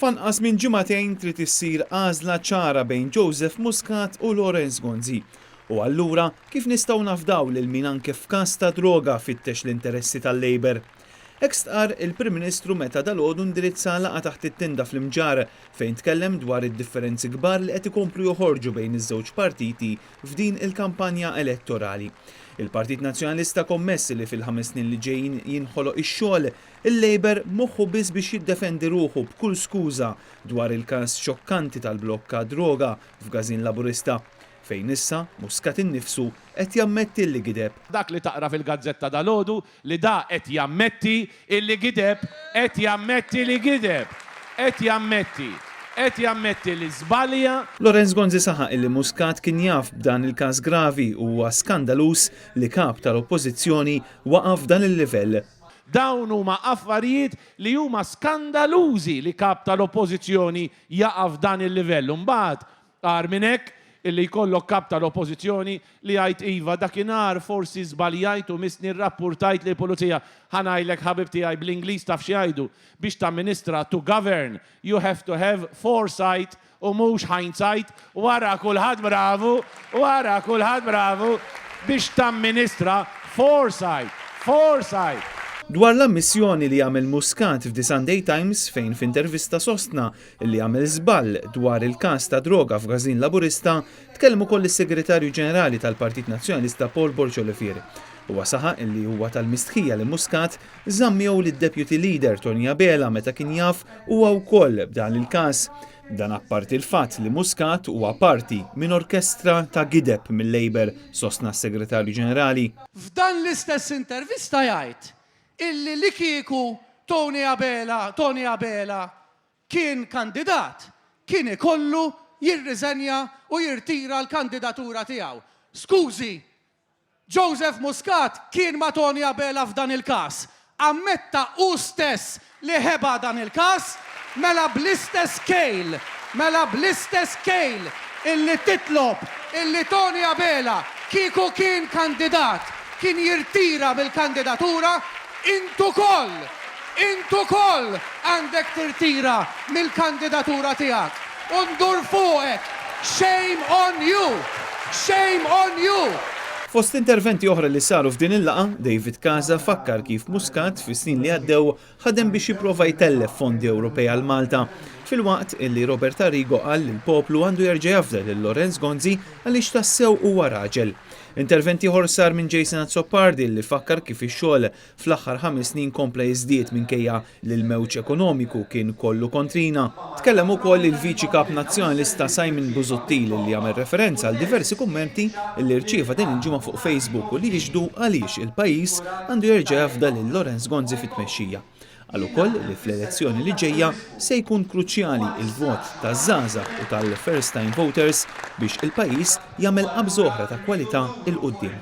F'anqas minn ġimagħtejn trid issir għażla ċara bejn Joseph Muscat u Lawrence Gonzi. U allura kif nistgħu nafdaw lil min anke f'każ ta' droga fittex l-interessi tal-Labour? Hekk stqarr il-Prim Ministru meta dalgħodu indirizza laqgħa taħt it-tinda fl-Imġarr fejn tkellem dwar id-differenzi kbar li qed ikomplu joħorġu bejn iż-żewġ partiti f'din il-kampanja elettorali. Il-Partit Nazzjonalista kommess li fil-ħames snin li ġejjin jinħoloq ix-xogħol, il-Labour moħħu biss biex jiddefendi ruħu b'kull skuża dwar il-każ xokkanti tal-blokka droga f'gażin Laburista, fejn issa Muscat innifsu qed jammetti li gideb. Dak li taqra fil-gazzetta dalgħodu li da qed jammetti illi gideb, qed jammetti li gideb, qed jammetti, qed jammetti li żbalja. Lawrence Gonzi saħaq illi Muscat kien jaf b'dan il-każ gravi u huwa skandaluż li Kap tal-Oppożizzjoni waqa' f'dan il-livell. Dawn huma affarijiet li huma skandalużi li Kap tal-Oppożizzjoni jaqa' f'dan il-livell. Imbagħad Agħar minn hekk, illi jkollok Kap tal-Oppożizzjoni li jgħid iva, dakinhar forsi żbaljajt u missni rrappurtajt lill-Pulizija. Ħa ngħidlek ħabib tiegħi, bl-Ingliż taf x'jgħidu, biex tamministra, to govern, you have to have foresight u mhux hindsight, wara kulħadd bravu, wara kulħadd bravu, biex tamministra, foresight, foresight. Dwar l-ammissjoni li għamel Muscat f'The Sunday Times fejn f'intervista sostna li għamel żball dwar il-każ ta' droga f'gażin Laburista, tkellem ukoll is-Segretarju Ġenerali tal-Partit Nazzjonalista Paul Borg Olivier. Huwa saħaq li huwa tal-mistħija li Muscat żamm miegħu lid-Deputy Leader Tony Abela meta kien jaf huwa wkoll b'dan il-każ. Dan apparti l-fatt li Muscat huwa parti minn orkestra ta' gideb mil-Labour, sostna s-Segretarju Ġenerali. F'dan l-istess intervista jgħid illi li kieku Tony Abela Tony Abela kien kandidat, kien ikollu jirriżenja u jirtira l-kandidatura tiegħu. Skużi, Joseph Muscat kien ma' Tony Abela f'dan il-każ. Ammetta hu stess li ħeba dan il-każ, mela bl-istess kejl, mela bl-istess kejl illi titlob illi Tony Abela kieku kien kandidat kien jirtira mill-kandidatura, int ukoll, int ukoll għandek tirtira mill-kandidatura tiegħek. U ndur fuqek! Shame on you! Shame on you! Fost interventi oħra li saru f'din il-laqgħa, David Casa fakkar kif Muscat fis-snin li għaddew ħadem biex jipprova jtellef fondi Ewropej għal Malta, filwaqt illi Robert Arrigo qal li l-poplu għandu jerġa' jafda lil Lawrence Gonzi għaliex tassew huwa raġel. Intervent ieħor sar minn Jason Azzopardi li fakkar kif ix-xogħol fl-aħħar ħames snin kompla jiżdied minkejja li l-mewġ ekonomiku kien kollu kontrina. Tkellem ukoll il-Viċi Kap Nazzjonalista Simon Busuttil li għamel referenza għal diversi kummenti li rċieva din il-ġimgħa fuq Facebook u li jixhdu għaliex il-pajjiż għandu jerġa' jafda lil Lawrence Gonzi fit-tmexxija. Qal ukoll li fl-elezzjoni li ġejja se jkun kruċjali il-vot taż-żgħażagħ u tal-first time voters biex il-pajjiż jagħmel qabża oħra ta' kwalità 'l quddiem.